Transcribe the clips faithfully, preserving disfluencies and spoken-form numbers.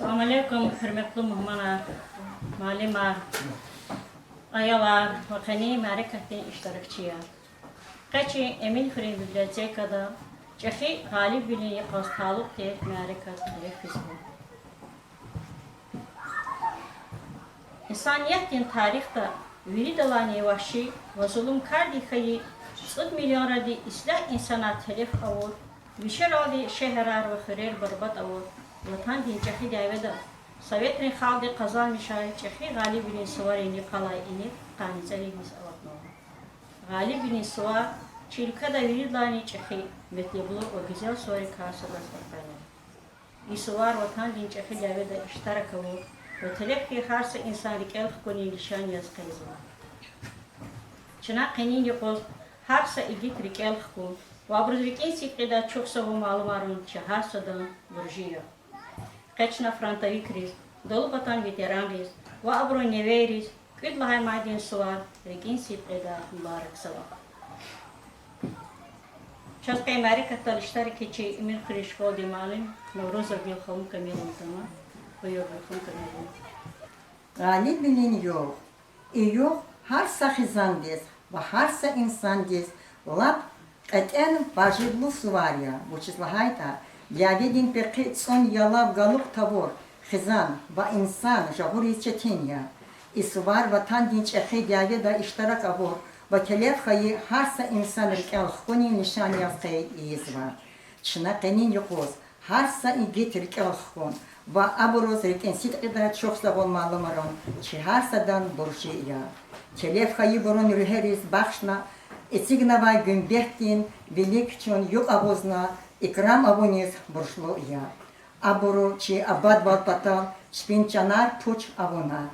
Салам алейкум, гьуьрметлу мугьманар, муаллимар, аялар ва къенин мярекатдин иштиракчияр. Къе чи Эминхуьруьн библиотекада чӀехи гъалибвилин йикъаз талукь тир мярекат кьиле физва. Инсаниятдин тарихда виридалайни вагьши ва зулумкардик хьайи цӀуд миллионради ислягь инсанар телеф авур, вишералди шегьерар ва хуьрер барбатӀ авур, Ватандин чӀехи дяведа советрин халкьди къазанмишай чӀехи гъалибвилин суварин йикъалай инихъ къанни цӀерид йис алатнава. Гъалибвилин сувар чи уьлкведа виридалайни чӀехи, метлеблу ва гуьзел суварикай садаз къекъвена. И сувар Ватандин чӀехи дяведа иштирак авур ва телеф хьайи гьар са инсан рикӀел хкунин лишан яз къейзва. Чна къенин юкъуз гьар са игит рикӀел хкун ва абуруз рикӀин сидкьидай чухсагъул малумарун чи гьар садан буржи я. Къе чна фронтовикриз, далу патан ветеранриз ва абурун невейриз кӀуьд лагьай майдин сувар рикӀин сидкьидай мубаракзава. Чаз къе мярекатдал иштиракчи Эминхуьруьн школадин муаллим Наврузов Гуьлханум Камиловна атанва. Буюр, Гуьлханум Камиловна. Гъалибвилин югъ. И югъ гьар са хизандиз ва гьар са инсандиз лап кьетӀен важиблу сувар я, вучиз лагьайтӀа дяведин пехъи цӀун ялав галукь тавур хизан ва инсан жагъуриз четин я. И сувар Ватандин чӀехи дяведа иштирак авур ва телеф хьайи гьар са инсан рикӀел хкунин лишан яз къейд ийизва. Чна къенин юкъуз гьар са игит рикӀел хкун ва абуруз рикӀин сидкьидай чухсагъул малумарун чи гьар садан буржи я. Телеф хьайибурун руьгьериз бахшна эцигнавай гуьмбетдин вилик чун юкь агъузна икрам авуниз буржлу я. Абуру чи абадвал патал чпин чанар пуч авуна.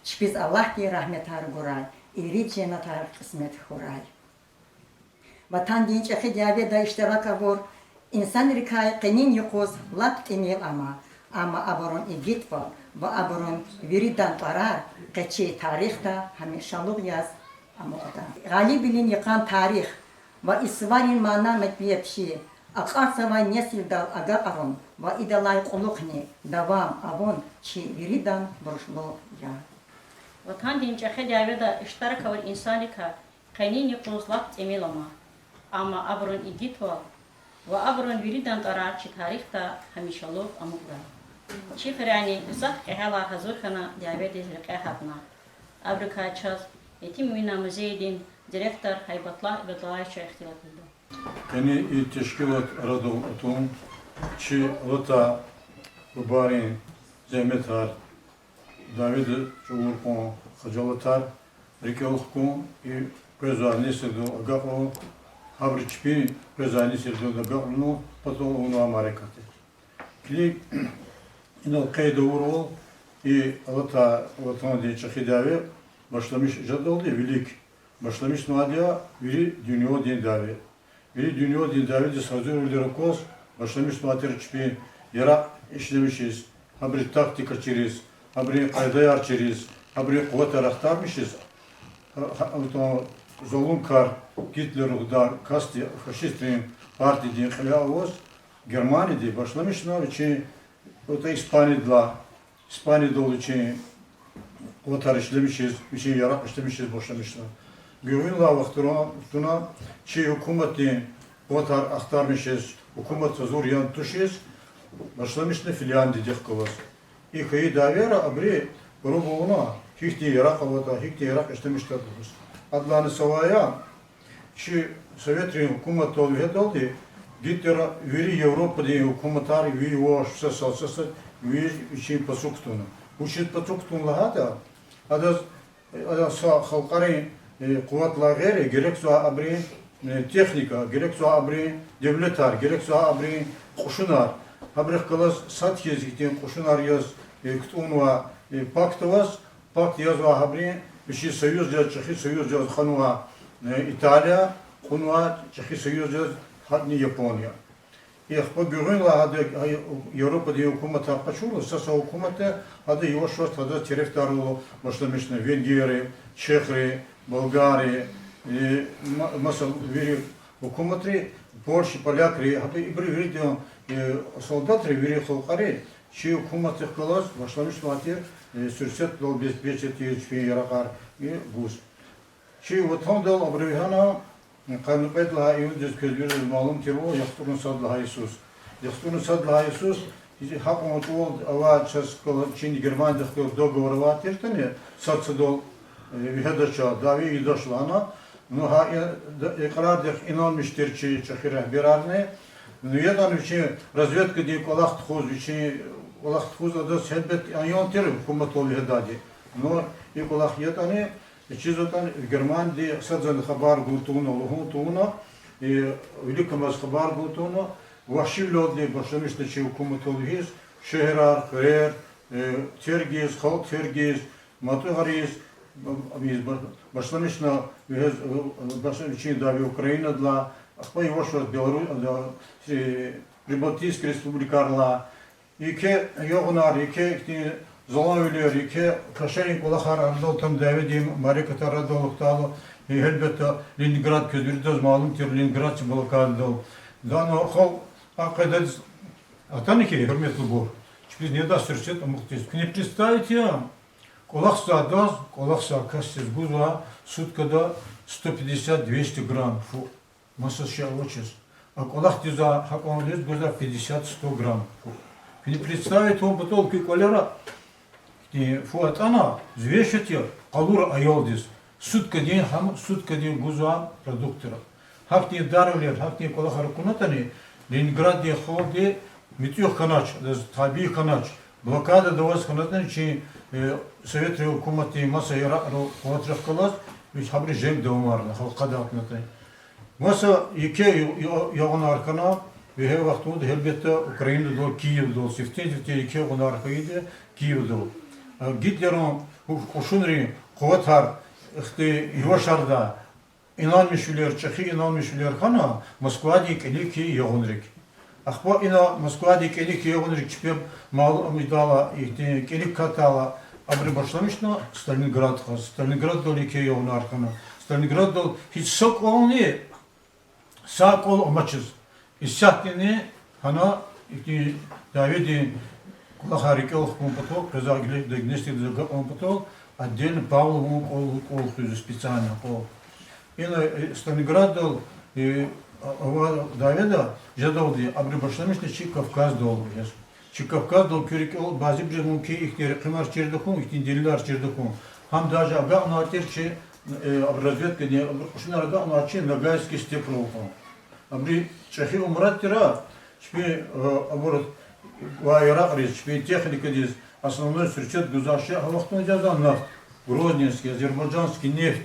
Чпиз Аллагьди рагьметар гурай, ирид женнетар кьисмет хьурай. Ватандин чӀехи дяведа иштирак авур инсанрикай къенин юкъуз лап тӀимил ама, амма абурун игитвал ва абурун виридан тӀварар къе чи тарихда гьамишалугъ яз амукьда. Гъалибвилин йикъан тарих ва и суварин мана-метлеб чи акьалтзавай несилдал агакьарун ва идалай кьулухъни давам авун чи виридан буржлу я. Ватандин чӀехи дяведа иштирак авур инсанрикай къенин юкъуз лап тӀимил ама, амма абурун игитвал ва абурун виридан тӀварар чи тарихда гьамишалугъ амукьда. Чи хуьряйни гзаф кьегьалар гьазур хьана дяведиз рекье гьатна. Абурукай чаз Етим Эминан музейдин директор Гьайбатла Ибадуллаевича ихтилатзава. Къенин и тешкилат арадал атун чи алатай бубайрин зегьметар, дяведа чӀугур кьун хажалатар рикӀел хкун, и къвезвай несилдал агакьун, гьабуру чпин къвезвай несилдал агакьун патал авунвай мярекат я. Килиг, инал къейд авурвал, и алатай Ватандин чӀехи дяве башламишна жедалди вилик башламишнавайди я вири дуьньядин дяве. Вири дуьньядин дяведиз гьазурвилер акваз башламишнавай тир чпин яракь ишлемишиз, гьабурун тактика чириз, гьабурун къайдаяр чириз, гьабурун къуватар ахтармишиз, гьа-, гьа-, залумкар Гитлер лугьудай касди, фашистрин партиядин кьиле аваз, Германияди башламишна вичин, атӀа Испаниядилай, Испаниядал вичин къуватар ишлемишиз, вичин яракь ишлемишиз башламишна. Гуьгъуьнлай вахтара туна чи гьукуматдин къуватар ахтармишиз, гьукумат гьазур яна тушиз башламишна Финляндиядихъ галаз. И хьайи дявера абуру пробована, гьихьтин яракь аватӀа, гьихьтин яракь ишлемишда лугьуз. Адалайни савая, чи советрин гьукуматдал вегьедалди Гитлера вири Европадин гьукуматар ви-, ваш са-, са-, са-, са-, ви-, вичин пацук туна. Вучиз пацук туна лагьайтӀа, адаз, адаз са халкьарин, э, къуватлай гъейри, герекзавай абурун, э, техника, герекзавай абурун девлетар, герекзавай абурун кьушунар, гьабурухъ галаз сад хьиз ихьтин кьушунар яз, э, кутӀунвай, э, пакт аваз, пакт язва гьабурун, вичи союз яз, чӀехи союз яз ханва, э, Италия, кьунва чӀехи союз яз гьатӀни Япония. Ахпа гуьгъуьнлай гьада, гьа, Европадин гьукуматар къачурла, са-са гьукуматди гьада яваш-яваш гьадаз терефдарвал башламишна: венгерри, чехри, болгарри, э, ма-, маса вири гьукуматри, польши, полякри, гьада ибуру виридан, э, солдатри, вири халкьари, Чи гьукуматдихъ галаз башламишнавай тир, э, суьрсетдал бес-, бес четин чпин яракьар, э, гуз. Чи ватандал абуру вегьена, э, къанни кьвед лагьай июндиз квез вирида малум тирвал, яхцӀурни сад лагьай йисуз. ЯхцӀурни сад лагьай йисуз, гьакьван чӀавалди авай чаз кала-, чи Германиядихъ галаз договор авай тиртӀани, сад садал, э, вегьедач, дяве ийидач лагьана. Ну, гьа и-, д-, и къарардихъ инанмиш тир чи чӀехи регьберарни. Ну, ятӀани вичин разведкадин кӀвалах тухуз, вичин кӀвалах тухуз адаз гьелбет аян тир гьукуматдал вегьедайди. Ну, и кӀвалах ятӀани, чизватӀани, Германияди садазни хабар гун тавуна, лугьун тавуна, э, виликамаз хабар гун тавуна, вагьшивилелди башламишна чи гьукуматдал вегьиз, шегьерар, хуьрер, э, тергиз, халкь тергиз, матӀуьгъариз, ам, ам, ба-, башламишна вегьез, э, башламишна вичин дяве Украинадилай, ахпа яваш-яваш Белару-, а, э, Прибалтийский республикайрилай, еке ягъунар, еке ихьтин заланвилер, еке кашарин кӀвалахар арадал атана, дяведин мярекатар арадал вахтара, э, гьелбетда, Ленинград, квез виридаз малум тир, Ленинград чи блокададал. Дана халкь а къайдадиз атана хьи, гьуьрметлубур, чпиз недай суьрсет амукьдач. Куьне представить ая, кӀвалахзавай адаз, кӀвалахзавай касдиз гузва суткада сто пятьдесят, двести грамм фу. Масаз шей авачиз. А кӀвалахдиз гьакьван лез гузва пятьдесят, сто грамм фу. Куьне представить авун патал куь кӀвалера, э, фу атӀана, взвешивать ая, къалура аялдиз. Суткадин, гьам суткадин гузвай продуктар. Гьахьтин дарвилер, гьахьтин кӀвалахар акунатӀани, Ленинграддин халкьди муьтӀуьгъ хьанач, адаз табий хьанач, блокадада аваз хьанатӀани чи, э, советрин гьукуматдин маса яракьрал, къуватрихъ галаз, вич гьабуру женг давамарна, халкь къадагъатнатӀани. Маса еке я-, я-, ягъунар хьана, вегьей вахтунда гьелбетда Украинадал, Киевдал, сифтени-сифте еке ягъунар хьайиди Киевдал. Э, Гитлеран кьу-, кьушунрин къуватар ихьтин явашардай, инанмишвилер, чӀехи инанмишвилер хьана Москвадин кӀаник хьайи ягъунрик. Ахпа ина Москвадин кӀаник хьайи ягъунрик чпи малум ийидайла, ихьтин кӀаник катайла, абуру башламишна Сталинград кьаз. Сталинграддал еке ягъунар хьана. Сталинграддал гьич са кӀвални, са кӀвал амачиз. Исятдани гьана ихьтин дяведин кӀвалахар рикӀел хкун патал, къвезвай гележегда несилриз агакьун патал, отдельно Павлован кӀвал, кӀвал хуьзва, специально кӀвал. Ина, э, Сталинграддал, э, а-, ава дяведа жедалди абуру башламишна чи Кавказдал вегьез. Чи Кавказдал куь рикӀел базибуруз мумкин ихьтин рекъимар чир тахьун, ихьтин делилар чир тахьун. Гьам даже агакьнавай тир чи, э, абур разведкадин, абур кьушунар агакьнавай чи Ногайский степь рахун. Абуру чӀехи умрад тира, чпин, э, абур ва яракьриз, чпин техникадиз основной суьрсет гузвай шей гьа вахтунда язва нафт, грозненский, азербайджанский нефть.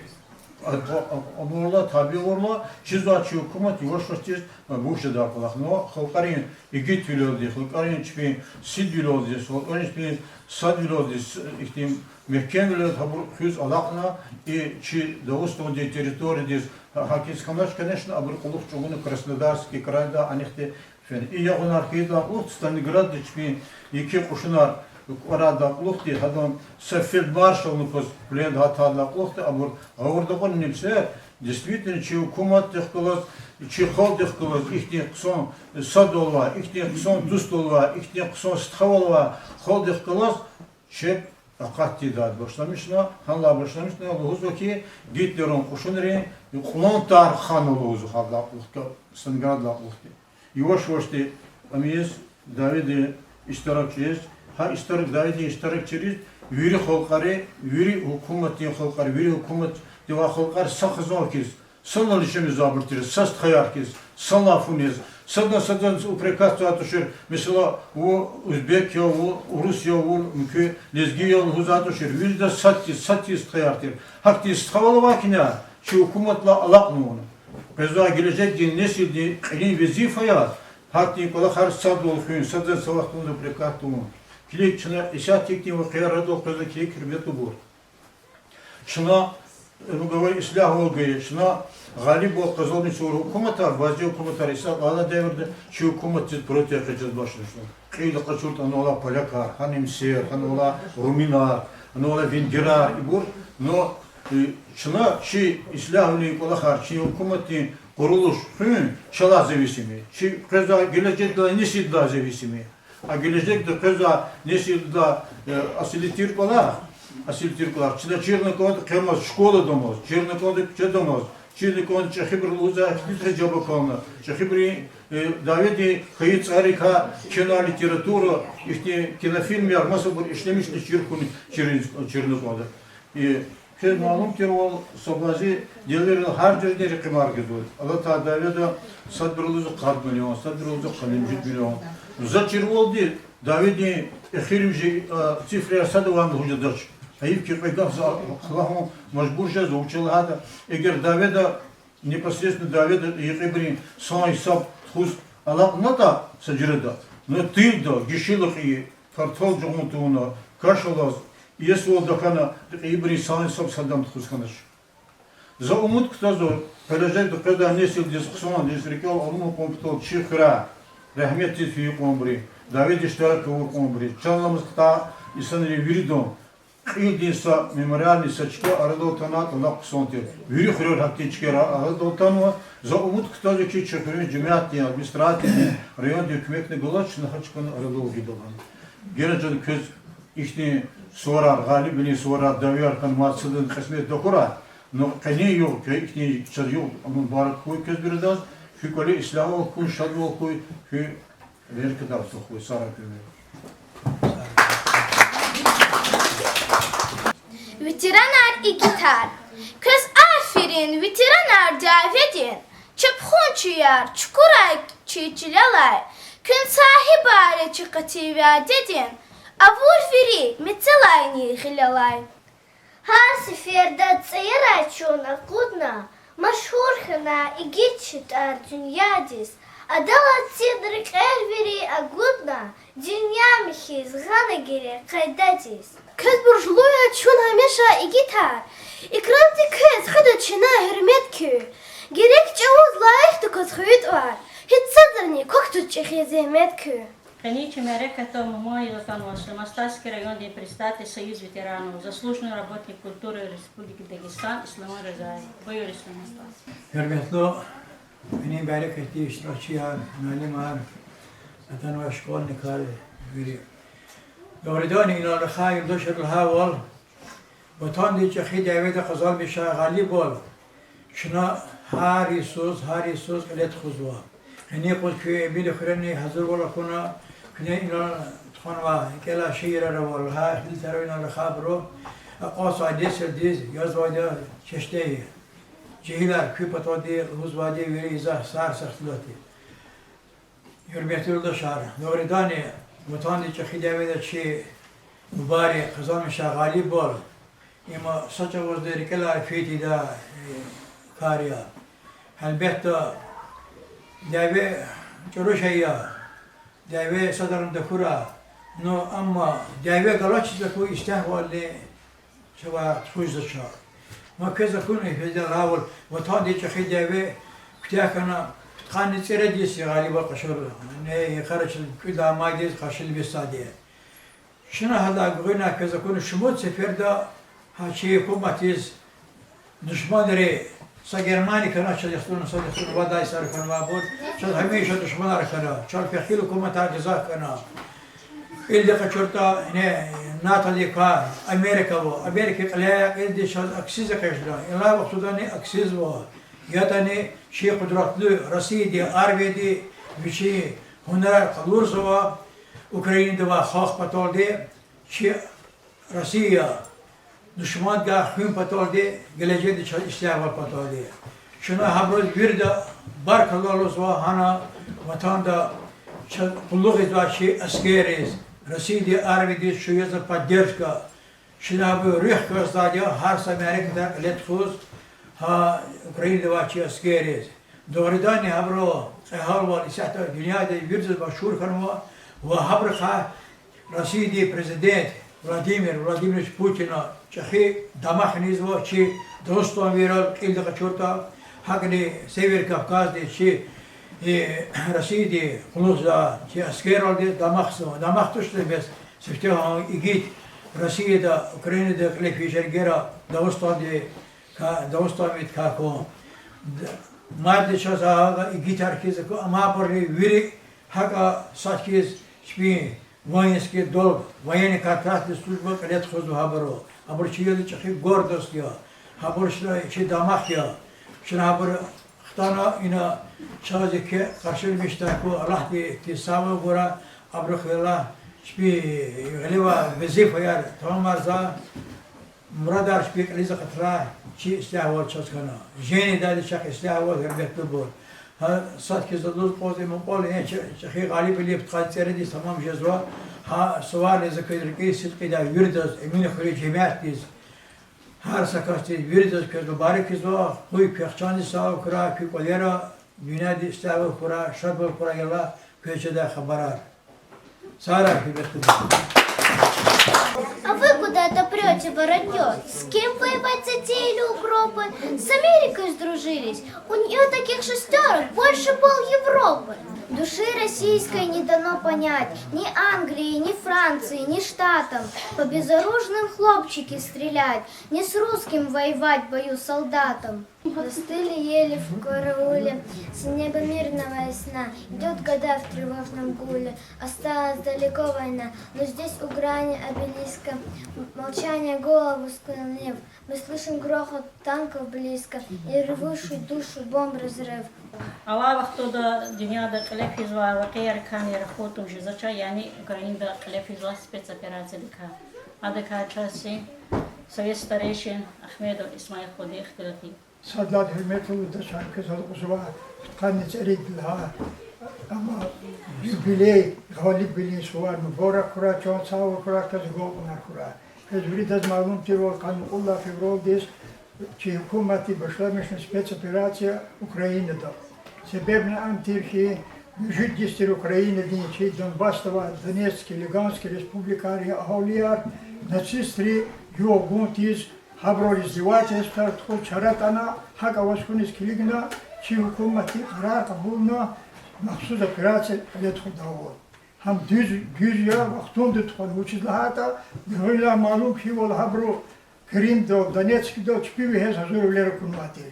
А, а, а, абурулай, таби авурла, чизвай чи гьукумат яваш-явашдиз, а, буш жедай кӀвалах. Ну, халкьарин игитвилелди, халкьарин чпин сидвилелди, халкьарин чпин садвилелди, с-, ихьтин мягькемвилелди гьабур хуьз алакьна, и чи Дагъустандин территориядиз гьа-, гьахьиз хьанач, конечно, абурун кьулухъ чӀугуна Краснодарский крайда, анихъди фена. И ягъунар хьайидалай кьулухъди Сталинградда чпин еке кьушунар кӀварайдалай кьулухъди, гьадан са фельдмаршални кваз пленда гьатайдалай кьулухъди абур гъавурда акьуна немсер, действительно, чи гьукуматдихъ галаз, чи халкьдихъ галаз, ихьтин хъсан садвал авай, ихьтин хъсан дуствал авай, ихьтин хъсан стхавал авай халкьдихъ галаз чеб акъат тийидайди башламишна, гьанлай башламишна лугьузва хьи, Гитлеран кьушунрин кьулан тар хана лугьузва гьадалай кьулухъди, Сталинграддилай кьулухъди. Яваш-явашди ам ийиз, дяведа иштиракчи яз, гьа иштирак, дяведин иштиракчийриз вири халкьари, вири гьукуматдин халкьари, вири гьукуматда авай халкьари са хизан хьиз, санал яшамиш жезвайбур тир, са стхаяр хьиз, санал фу яз, садан-садан упрекатзавай тушир, месела, вун узбек я, вун урус я, вун муькуь лезги я лугьузвай тушир, виридаз сад хьиз, сад хьиз стхаяр тир. Гьахьтин стхавал авай хьиз чи гьукуматдилай алакьнавун. Къвезвай гележегдин несилдин кьилин везифа я гьахьтин кӀвалахар садвал хуьн, садан са вахтунда упрекат тавун. Килиг, чна исятда гьихьтин вакъиаяр арадал къвезва, килиг, гьуьрметлубур. Чна, э, ну, гвай ислягьвал гайи, чна гъалибвал къазанмишзава гьукуматар, бази гьукуматар, исятда алай девирда чи гьукуматдиз против экъечӀиз башламишна. Кьил къачуртӀа, гьанвалай полякар, гьана немсер, гьанвалай румынар, гьанвалай венгерар, ибур, но, э, чна чи ислягьвилин кӀвалахар, чи гьукуматдин къурулуш хуьн чалай зависим я, чи къвезвай гележегдилай, несилдилай зависим я. А гележегда къвезвай несилдилай, э, асили тир кӀвалах, асили тир кӀвалах, чна чирна кӀанда къемаз школадамаз, чирна кӀанда куьчедамаз, чирна кӀанда чӀехибурал лугьузвай ихтилатриз жаб акална, чӀехибурун, э, дяведин хьайи цӀарикай кино, литература, ихьтин кинофильмар, масабур ишлемишна чир хьун, чирин-, чирна кӀанда. И квез малум тирвал, са бязи девирда гьар жуьредин рекьимар гузва. Алатай дяведа садбурал лугьузва къад миллион, садбурал лугьузва къанни муьжуьд миллион. За чирвалди дяведин эхиримжи, а, цифраяр садавайни лугьуз жедач. Гьайиф хьи, кьве гаф за хълагьун мажбур жезва, вучиз лагьайтӀа, эгер дяведа, непосредственно дяведа рекьибурун сан-гьисаб тухуз алакьнатӀа са жуьреда, ну, тирда гишила кьейи, партал жагъун тавуна, каш алаз, иесивал тахьана, рекьибурун сан-гьисаб садани тухуз хьанач. За умуд кутазва, гележегда къвезвай несилдиз хъсандиз, рикӀел алун кьван патал чи хуьряй рагьметдиз фейи кьванбуру, дяведа иштирак авур кьванбуру, чан аламаз хтай инсанрин виридан кьилдин са мемориальный са чка арадал атана кӀвалах хъсан тир. Вири хуьрера гьахьтин чкаяр арадал атанва. За умуд кутазва хьи, чи хуьруьн жемятдин, администрациядин, райондин куьмекни галаз чна гьа чкани арадал гъида лагьана. Гена чаз квез ихьтин суварар, гъалибвилин суварар, дявеяр хьана мад садани кьисмет тахьурай, ну, къенин югъ квез ихьтин чаз югъ мубарак хьуй квез виридаз, куь кӀвале ислягьвал хьуй, шадвал хьуй, куь Америкада артухвай сара куьмек. Ветеранар, игитар. Квез аферин, ветеранар дяведин, чапхунчияр, чукурай чи чилелай, куьн сагьибар я чи къати вядедин, авур вири мецелайни гъилелай. Гьар сеферда цӀаярай чун акъудна, машгьур хьана игит чи тӀвар дуьньядиз, адалай цин рекьер вири агудна, дуьнья михьиз гъана герек къайдадиз. Квез буржлу я чун гьамиша, игитар, икрамди квез хуьда чна гьуьрмет куь. Герек чӀавуз лайихда кваз хвейи тӀвар, гьич садрани квахьда чӀехи зегьмет куь. Къенин чи мярекатда мугьман яз атанвай Мастасский райондин председатель Союза ветеранов, заслуженный работник культуры Республики Дагестан Исламан Ризаев. Буюр, Ислам Мастасович. Гьуьрметлу къенин мярекатдин иштиракчияр, муаллимар, атанвай школьникар, вири. Дугъриданни, инал рахай юлдашар лагьайвал, Ватандин чӀехи дяведа къазанмишай гъалибвал чна гьар йисуз, гьар йисуз кьиле тухузва. Къенин юкъуз куь Эмили хуьрени гьазурвал акуна, куьне инал тухванвай рикӀелай шиирар ава, лагьай ихтилатар ава, инал рахайбуру акьалтзавай несилдиз язвайди я чешне. Жегьилар, куь паталди лугьузвайди вири иза сар сахлати. Гьуьрметлу юлдашар, дугъриданни, Ватандин чӀехи дяведа чи бубайри къазанмишай гъалибвал, им са чӀавузни рикӀелай фейи тийидай, э, кар я. Гьелбетда, дяве чӀуру шей я, дяве садрани тахьурай, ну, амма дяве галачиз акуна истягьвални чавай тухузвач. Ма квез акуна, фейи лагьайвал, Ватандин чӀехи дяве куьтягь хьана пудкъанни цӀерид йис я гъалибвал къачур, не, йикъара чаз кӀуьд лагьай майдиз къаршиламишзавайди. Чна гьадан гуьгъуьна, квез акуна, шумуд сеферда гьа чи гьукуматдиз душманри, са Германия хьана чаз яхцӀурна, са яхцӀурна, вад лагьай йисара хьанвайбур, чаз гьамиша душманар хьана, чал пехил гьукуматар гзаф хьана. Кьилди къачуртӀа, не, НАТОдикай Америка ава, Америка кьиле кьилди чаз аксиз экъечӀна, инлай вахтундани аксизва. ЯтӀани чи къудратлу Россиядин армияди вичин гьунарар къалурзава, Украинада авай халкь паталди, чи Россия душмандикай хуьн паталди, гележегда чаз ишлягьвал паталди. Чна гьабуруз вирида баркалла лугьузва, гьана Ватанда чаз къуллугъзавай чи аскерриз, Россиядин армиядиз чун язва поддержка. Чна гьабур руьгь кваздайди я гьар са мярекатар кьиле тухуз гьа Украинада авай чи аскерриз. Дугъриданни, гьабурун кьегьалвал исятда дуьньядиз виридаз машгьур хьанва ва гьабурухъай Россиядин президент Владимир Владимирович Путина чӀехи дамахни ийизва чи дагъустанвийрал кьилди къачуртӀа, гьакӀни Северный Кавказдиз чи, э, Россиядин къуллугъзавай чи аскерралди дамахзава. Дамах тушни бес, сифте гьа игит Россияда, Украинада кьиле фейи жергера Дагъустандикай, дагъустанвидикай хьун. Д-, мадни чаз гьа игитар хьиз акун, амайбурни вири гьакӀа сад хьиз Чпин воинский долг, военный контрактдин служба кьиле тухузва гьабуру. Гьабур чи вилин чӀехи гордость я. Гьабур чна чи дамах я. Чна гьабур хтана ина чаз еке къаршиламишдай хьуй, Аллагьди тир сагъвал гурай, абурухъ галаз чпин гъилевай везифаяр тамамарзава, мурадар чпи кьилиз акъатрай, чи ислягьвал чаз хьана. Жени дайди чахъ ислягьвал, гьуьрметлубур. Гьа сад хьиз лугьуз кӀанзава, и мукьвал я чи чӀехи гъалибвилин пудкъанни цӀередиз тамам жезва. Гьа суварни за квез рикӀин сидкьидай виридаз, Эминхуьруьн жемятдиз, гьар са касдиз, виридаз квез мубарак ийизва, къуй квехъ чандин сагъвал хьурай, куь кӀвалера дуьньядин ислягьвал хьурай, шадвал хьурай, я Аллагь, квез жедай хабарар. Сагърай, гьуьрметлубур. А вы куда-то прёте вороньё. С кем воевать затеяли укропы? С Америкой сдружились. У неё таких шестёрок больше пол Европы. Души российской не дано понять ни Англии, ни Франции, ни Штатам. По безоружным хлопчики стрелять, не с русским воевать в бою солдатам. Застыли ели в карауле, с неба мирного сна. Идёт Гаддафи в тревожном гуле. Осталась далеко война, но здесь, у грани обелиска, м-, молчание голову склонив, мы слышим грохот танков близко и рвущий душу бомб разрыв. Алай вахтунда дуьньяда кьиле физвай вакъиайрикай рахун жезвач, яни Украинада кьиле физвай спецоперациядикай. Адакай чаз чи совет старейшин Ахмедов Исмаил хьуди ихтилат ийида. Сад лагьайди, гьуьрметлу ватандашар, квез алукьзава пудкъанни цӀерид лагьай, амма юбилей, гъалибвилин сувар мубарак хьурай, чан сагъвал хьурай, квез агалкьунар хьурай. Квез виридаз малум тирвал, къанни кьуд лагьай февралдиз чи гьукуматди башламишна спецоперация Украинада. Себебни ам тир хьи, муьжуьд йис тир Украинадин чи Донбассда авай Донецкий, Луганский республикайрин агьалияр нацистри югъ-гун тийиз, гьабурал издевательствояр тухуз чара атӀана, гьакӀ аваз хьуниз килигна, чи гьукуматди къарар кьабулна махсус операция кьиле тухудайвал. Гьам дуьз, дуьз я, вахтунда тухвана, вучиз лагьайтӀа гуьгъуьнлай малум хьайивал, гьабуру Крымдал, Донецкдал чпи вегьез гьазурвилер акунвай тир.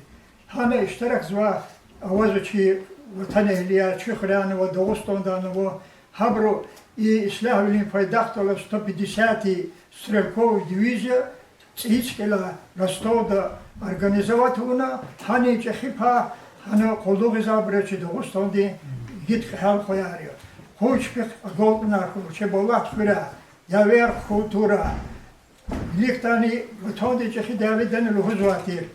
Гьана иштиракзавай авазва чи ватанэгьлияр, чи хуьряйни ава, Дагъустандани ава, гьабуру и ислягьвилин пайдахъ галаз сто пятидесятый стрелковый дивизия цӀийи цӀикӀелай Ростовда организовать авуна, гьанин чӀехи пай гьана къуллугъзавайбур чи Дагъустандин игит кьегьал хваяр я. Къуй чпихъ агалкьунар хьурай, чеб алат хуьрай, явер хутурай. Виликдани ватандин чӀехи дяведани лугьузвай тир: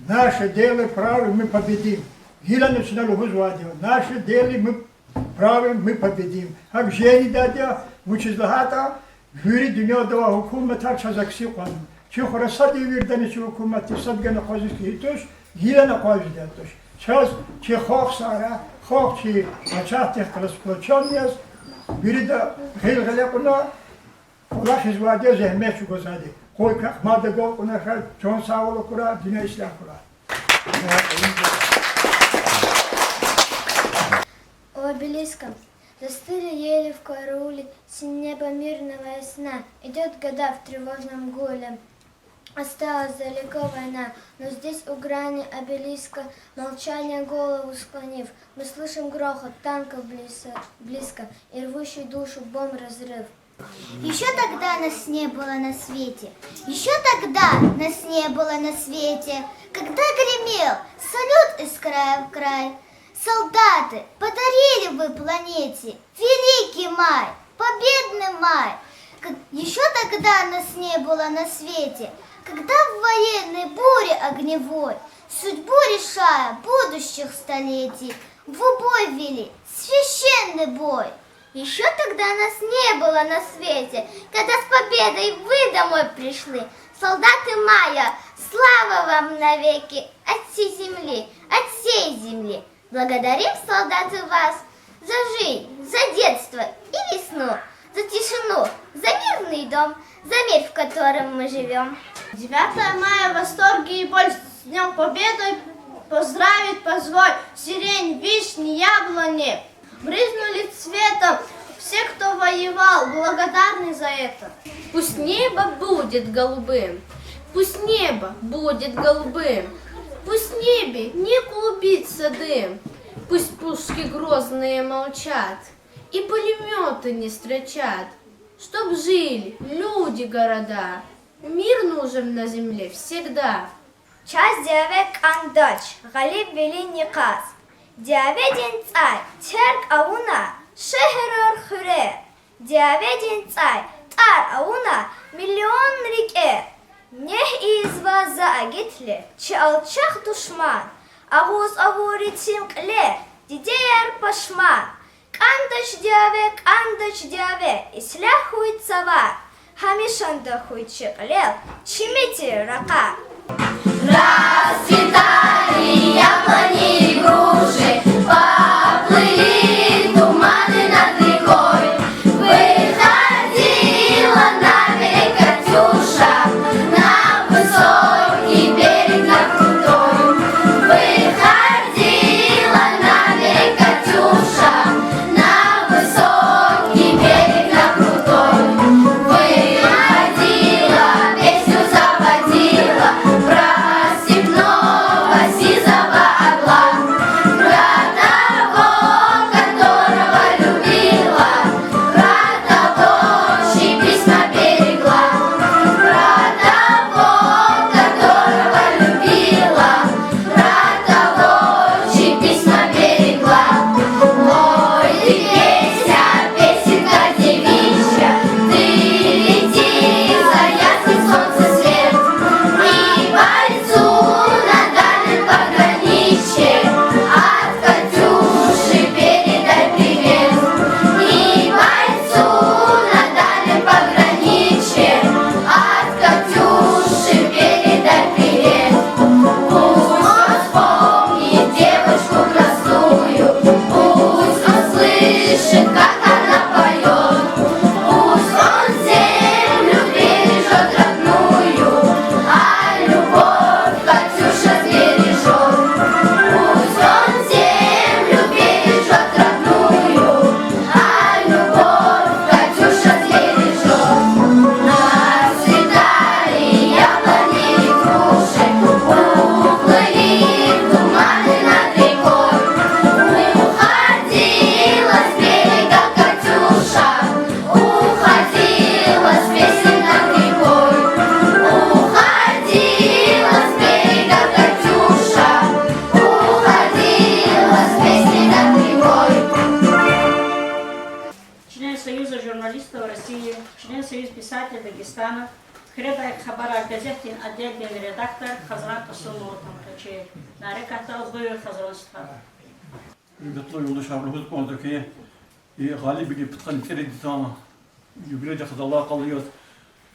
Наше дело правое, мы победим. Гилани чна лугьузвайди я: Наше дело мы правое, мы победим. ГьакӀ жени дадя, вучиз лагьайтӀа вири дуьньяда авай гьукуматар чаз акси къванва. Чи хура сад я виридани чи гьукуматдиз, сад гана акъвазиз хьайи туш, гилани акъвазиз хьайи туш. Чаз чи халкь сагърай, халкь чи пачагьдихъ галаз кӀвачерни яз, вирида гъил гъиле кьуна, кӀвалахизвайди я, зегьмет чӀугвазвайди я. Къуй квехъ мад агалкьунар хьурай, чан сагъвал хьурай, дуьнья ислягь хьурай. У обелиска. Застыли ели в карауле, с неба мирного сна. Идёт Гаддафи в тревожном гуле. Осталась далеко война, но здесь, у грани обелиска, молчание голову склонив, мы слышим грохот танков близ-, близко и рвущий душу бомб разрыв. Ещё тогда нас не было на свете, ещё тогда нас не было на свете, когда гремел салют из края в край. Солдаты, подарили вы планете великий май, победный май. Как ещё тогда нас не было на свете, когда в военной буре огневой, судьбу решая будущих столетий, в убой ввели священный бой. Ещё тогда нас не было на свете, когда с победой вы домой пришли, солдаты мая, слава вам навеки от всей земли, от всей земли. Благодарим, солдаты, вас за жизнь, за детство и весну, за тишину, за мирный дом, за мир, в котором мы живём. Девятое мая в восторге и боль с Днём Победы поздравить позволь. Сирень, вишни, яблони брызнули цветом. Все, кто воевал, благодарны за это. Пусть небо будет голубым, пусть небо будет голубым, пусть в небе не клубится дым, пусть пушки грозные молчат, И пулемёты не строчат, чтоб жили люди города. Мир нужен на земле всегда. Чаз дяве кӀандач гъалибвилин йикъаз. Дяведин цӀай терг авуна шегьерар хуьре. Дяведин цӀай тӀар авуна миллион рикӀе. Негь ийизва за агитли чи алчах душман, агъуз авур итим кьиле дидеяр пашман. КӀандач дяве, кӀандач дяве, ислягь хьуй цавар, гьамишанда хьуй чи кьилел чими тир ракъар. Расцветали яблони и груши, поплыли туманы над рекой. Выходила на берег Катюша, на высокий берег, на крутой. Выходила на берег Катюша, на высокий берег, на крутой. Выходила, песню заводила про степного сизого орла, про того, которого любила, про того, чьи письма берегла, про того, которого любила, про того, чьи письма берегла. Пой ты, песня, песенка девичья, ты лети за ясный солнцесвет. И бойцу на дальнем пограничье от Катюши передай привет. И бойцу на дальнем пограничье от Катюши передай привет. Пусть он вспомнит девочку простую, пусть он слышит, как она поёт. Пусть он землю бережёт родную, а любовь Катюша сбережёт. Пусть он землю бережёт родную, а любовь Катюша сбережёт. Расцветали яблони и груши, уплыли туманы над рекой. Уходила с берега Катюша, уходила с песней над рекой. Уходила с берега Катюша, уходила с песней над рекой. Член Союза журналистов России, член Союза писателей Дагестана, Куьредай хабарар газетдин отделдин редактор Хазран Касумова тамашачи. Мярекатдал гъуьр, Хазран стха. Гьуьрметлу юлдашар, лугьуз кӀанзава хьи, и Гъалибвилин пудкъанни цӀерид йисан юбилейдихъ галаз алакъалу яз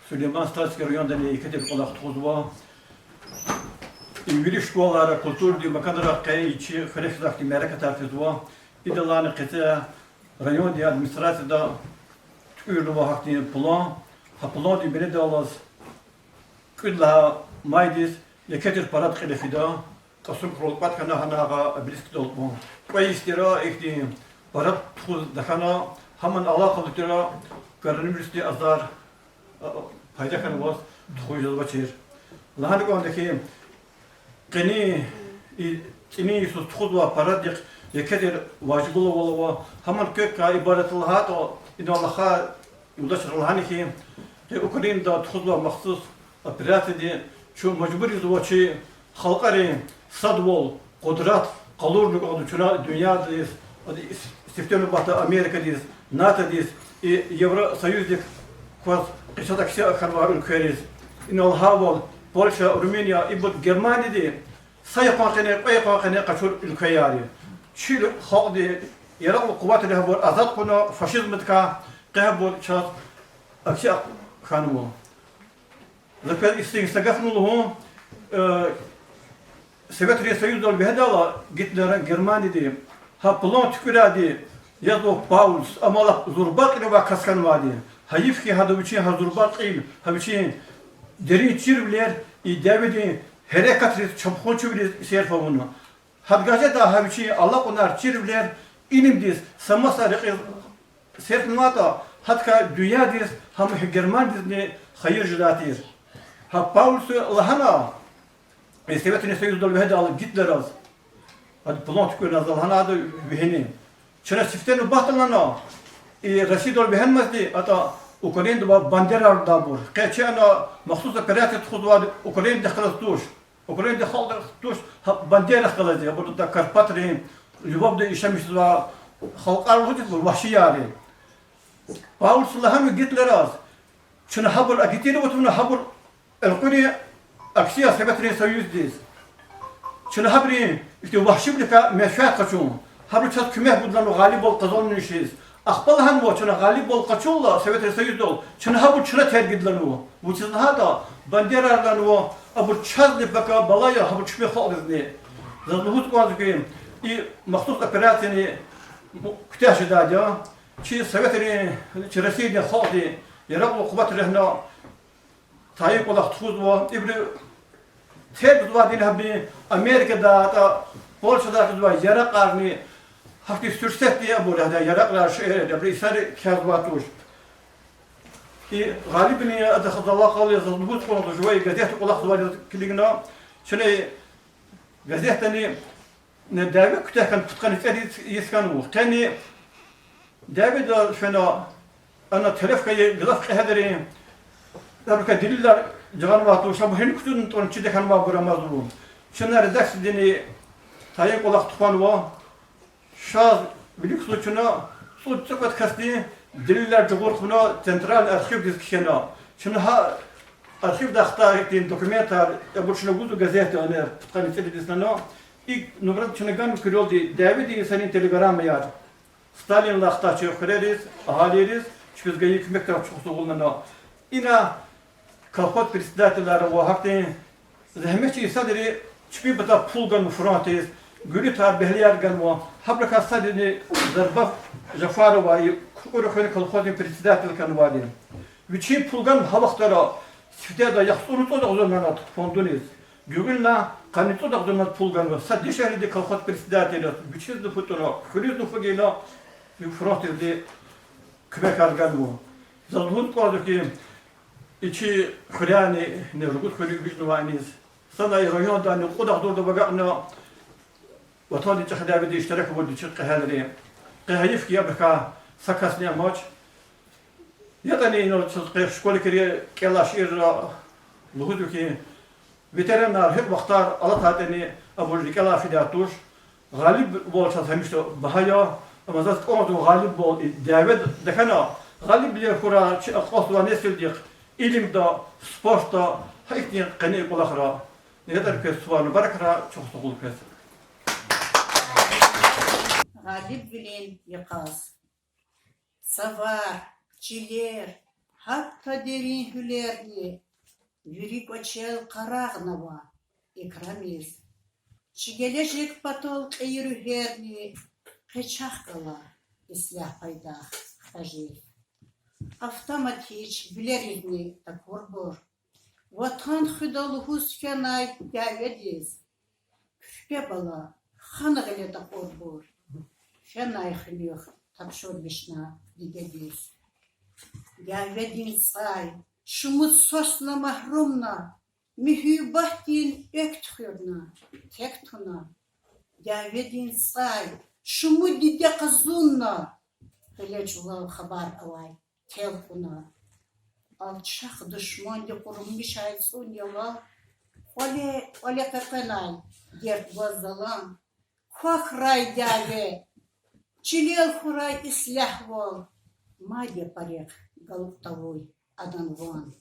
Сулейман-Стальский райондани еке тир кӀвалах тухузва. И вири школайра, культурадин маканра къе и чи хуьре хьиз ахьтин мярекатар физва. Идалайни къецяй райондин администрацияда туькӀуьрнава гьахьтин план. Гьа пландин бинедаллаз кӀуьд лагьай майдиз еке тир парад кьиле фида, Кьасумхуьрел кӀватӀ хьана гьана агъа обелискдал кьван. Кьве йис тир ихьтин парад тухуз тахьана, гьамни алакъалу тир коронавирусдин азар, а, пайда хьанваз тухуз жезвачир. Лагьана кӀанда хьи, къенин и цӀинин йисуз тухузвай параддихъ еке тир важиблувал ава, гьамни квекай ибарат я лагьайтӀа, инал алахъай юлдашри лагьана хьи, къе Украинада тухузвай махсус операцияди чун мажбур жезва чи халкьарин садвал, къудрат къалурна кӀанда чна дуьньядиз, сифте нубатда Америкадиз, НАТОдиз, и Евросоюздик кваз къе чаз акси хьанвай уьлквейриз. Инал лагьайвал, Польша, Румыния, ибур Германияди са йикъан къене, кьве йикъан къене къачур уьлквеяр я. Чи халкьди яракьлу къуватри гьабур азад хьана фашизмдикай, къе гьабур чаз акси хьанва. Заз квез ихьтин са гафни лугьун, э, Советрин Союздал вегьидайла Гитлера Германияди, гьа план туькӀуьрайди язва Паулюс, амма лап зурба кьил авай кас хьанвайди. Гьайиф хьи, гьада вичин гьа зурба кьил, гьа вичин дерин чирвилер и дяведин гьерекатриз, чапхунчивилиз серф авуна. Гьадахъ жеда гьа вичин алакьунар, чирвилер илимдиз, са маса рекьиз серфнавайтӀа, гьадакай дуьньядиз, гьам Германиядизни хайир жедай тир. Гьа Паулюс лагьана, э, Советрин Союздал вегьидайла Гитлераз, ада план туькӀуьрнавайла лагьана ада вегьини: чна сифте нубатда лагьана, И Россиядал вегьенмазди, атӀа Украинада авай бандерариз абур. Къе чи ана махсус операция тухузвайди Украинадихъ галаз туш. Украинадин халкьдихъ туш, гьа бандерайрихъ галаз я, абур атӀа Карпатрин, Львовда яшамиш жезвай халкьар лугьуз, вагьшияр я. Паулюс лагьанва Гитлераз: чна гьабур агитировать авуна, гьабур элкъуьрун акси я Советрин Союздиз. Чна гьабурун ихьтин вагьшивиликай менфят къачун, гьабуру чаз куьмек гудаланва гъалибвал къазанмишиз. Ахпа лагьанва, чна гъалибвал къачурла Советрин Союздал, чна гьабур чна тергдаланва. Вучиз лагьайтӀа бандерайрилай абур чазни пака бала я, гьабур чпин халкьдизни. Заз лугьуз кӀанзава хьи, и махсус операцияни куьтягь жедайди я. Чи Советрин, чи Россиядин халкьди яракьлу, къуват регьна тайин кӀвалах тухузва. Ибуру тергзавайди гьабурун Америкада, атӀа Польшада гъизвай яракьарни, гьахьтин суьрсетдин абур, гьада яракьар, шейэр, абуру инсанри кхьенвай туш. И Гъалибни адахъ алакъалу заз лугьуз кӀанзава, жува газетда кӀвалахзавайди килигна, чна газетдани дяве куьтягь хьана пудкъанни цӀерид йис хьанва. Къени дяведа фена, ана телеф хьайи гзаф кьегьалрин, абурукай делилар жагъанвай туш, абур гьина кутуна тӀвар чида хьанвайбур амазва. Чна редакциядини тайин кӀвалах тухванва. Шаз виликзава чна цӀуд-цӀикьвед касдин делилар жагъур хъувуна, центральный архивдиз кхьена. Чна гьа архивдай хтай ихьтин документар, абур чна гузва газетда, ана пудкъанни цӀерид йис хьана. И нумрада чна ганва куьрелди дяведин йисарин телеграммаяр. Сталинлай хтай чи хуьрериз, агьалийриз, чпиз гайи куьмекдал чухсагъул лагьана. Ина колхоз председателар ва гьахьтин зегьметчи инсанри чпин патай пул ганва фронтдиз, гуьлуьтар, бегьлияр ганва. Гьабурукай садни Зарбаф Жафарова, и Кукурух хуьруьн колхоздин председатель хьанвайди. Вичин пул ганва гьа вахтара сифтеда яхцӀурни цӀуд агъзур манат фондуниз. Гуьгъуьнлай къанни цӀуд агъзур манат пул ганва. Са дишегьлидин колхоз председатель яз, вичизни фу тӀуна, хуьруьзни фу гайила, фронтдизни куьмекар ганва. Заз лугьуз кӀанзава хьи, и чи хуьряйни, ни ругуд хуьруьн вижнавай иниз, санай райондани кьуд агъзурдав агакьна Ватандин чӀехи дяведа иштирак авурди чи кьегьалри. Къе гьайиф хьи, абурукай са касни амач. ЯтӀани ина чаз къе школайрикай кӀелай шиирра лугьузва хьи, ветеранар гьикьван вахтар алатайтӀани, абур рикӀелай фидай туш. Гъалибвал чаз гьамиша багьа я, амма заз кӀанзава гъалибвал и дяведа тахьана, гъалибвилер хьурай чи акьалтзавай несилдихъ илимда, спортда, гьа ихьтин къени кӀвалахра. Ни ятӀани квез сувар мубаракрай, чухсагъул квез. Гъалибвилин йикъаз. Цавар, чилер, гьатта дерин гьуьлерни вири кӀвачел къарагънава икрамиз. Чи гележег патал кьейи руьгьерни къе чахъ гала ислягь пайдах хтажиз. Автомат хьиз вилеризни такурбур, Ватан хуьда лугьуз фенай дяведиз. Куьрпе бала хана гъиле такурбур, фенай хуьнуьх тапшурмишна дидедиз. Дяведин цӀай шумуд свасна магьрумна, муьгьуьббатдин экв туьхуьрна, тек туна. Дяведин цӀай шумуд диде къазунна, гъиле чӀулав хабар авай тел кьуна. Алчах душманди къурмишай цӀун ялав, кӀвале-кӀвале къекъвенай дерт гваз залан. Квахьрай дяве, чилел хьурай ислягьвал, мад я парихъ галукь тавуй адан ван.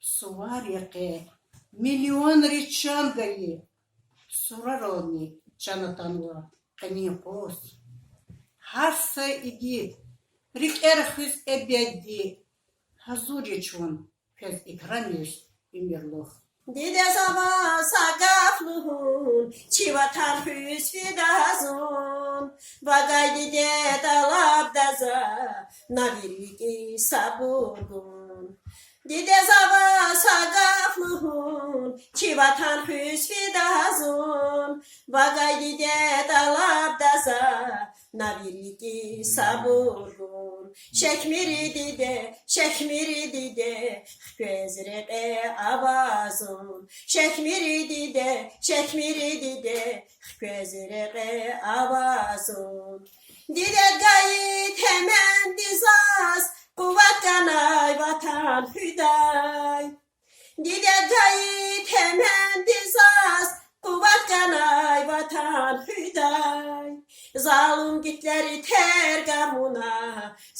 Сувар я къе миллионриз чан гайи, сурарални чан атанва къенин къуз. Гьар са игит рикӀер хуьз эбедди, гьазур я чун квез икрамиз уьмуьрлух. Дидеда ваз са гаф лугьун, чи Ватан хуьз фида зун, вавай диде, тӀалабда за на вири рикӀиз сабур гун. Дидеда ваз са гаф лугьун, чи Ватан хуьз фида зун, вавай диде, тӀалабда за На вири рикӀи сабур гун. Шехьмири диде, Шехьмири диде, хквез рекье авазун. Шехьмири диде, Шехьмири диде, хквез рекье авазун. Дидед гайи теменди заз, къуват ганай ватан хуьдай. Дидед гайи теменди заз, къуват ганай ватан хуьдай. Залум гитлери тергамуна,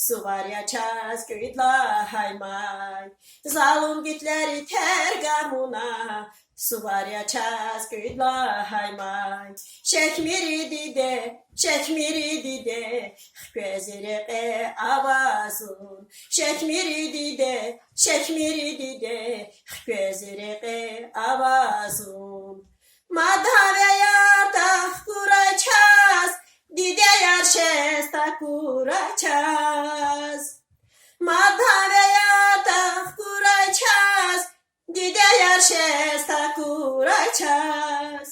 сувар я чаз кӀуьд лагьай май. Залум гитлери тергамуна, сувар я чаз кӀуьд лагьай май. Шехьмири диде, Шехьмири диде, хквез рекье авазун. Шехьмири диде, Шехьмири диде, хквез рекье авазун. Мад гьавеяр тахкурай чаз, дидеяр шез такурай чаз. Мад гьавеяр тахкурай чаз, дидеяр шез такурай чаз.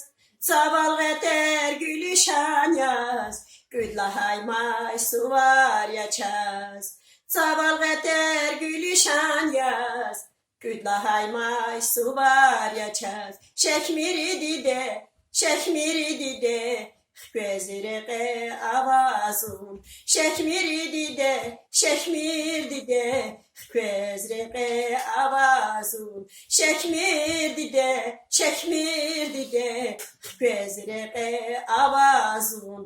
Цавал гъетер гуьлуьшан яз, кӀуьд лагьай май сувар я чаз. Цавал гъетер гуьлуьшан яз, кӀуьд лагьай май сувар я чаз. Шехьмири диде, Шехьмири диде, хквез рекье авазун. Шехьмири диде, Шехьмир диде, хквез рекье авазун. Шехьмир диде, Шехьмир диде, хквез рекье авазун.